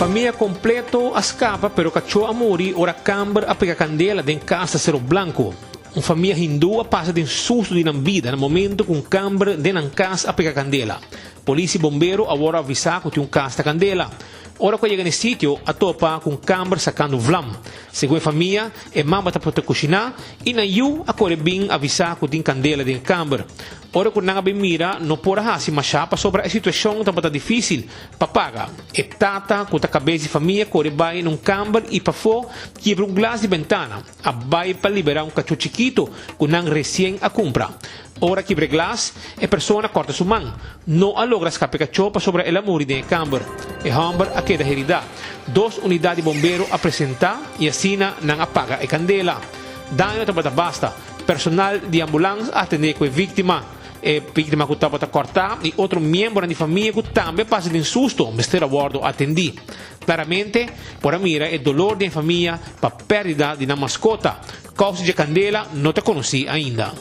Famia kompleto a skapa pero kachó a muri ora kamber a pega kandela den kas na Sero Blanco. Un famia hindú a pasa den susto di nan bida na momento ku un kamber den nan kas a pega kandela. Polis i bombero awor a avisá ku tin un kas na kandela. Ora ku a yega na e sitio a topa ku un kamber sakando vlam. Segun e famia, e mama ta por ta kushiná i nan yu a kore bin avisá ku tin kandela den e kamber. Ora ku nan a bin mira no por a hasi mashá pasobra e situashon tabata difísil pa paga. E tata ku ta kabes di famia kore bai na un kamber i pafó kibra un glas di bentana. A bai pa liberá un kachó chikitu ku nan resien a kumpra. Ora a kibra e glas, e persona kòrta su man. No a logra skapa e kachó pasobra el a muri den e kamber. E hòmber a keda heridá. Dos unidat di bombero a presentá i asina nan a paga e kandela. Daño tabata basta. Personal di ambulans a atendé ku e víktima. E víktima ku tabata kòrtá i otro miembronan di famia ku tambe a pasa den susto mester a wòrdu atendí. Klaramente por a mira e dolor den e famia pa pèrdida di nan maskota. Kousa dje kandela no ta konosí ainda.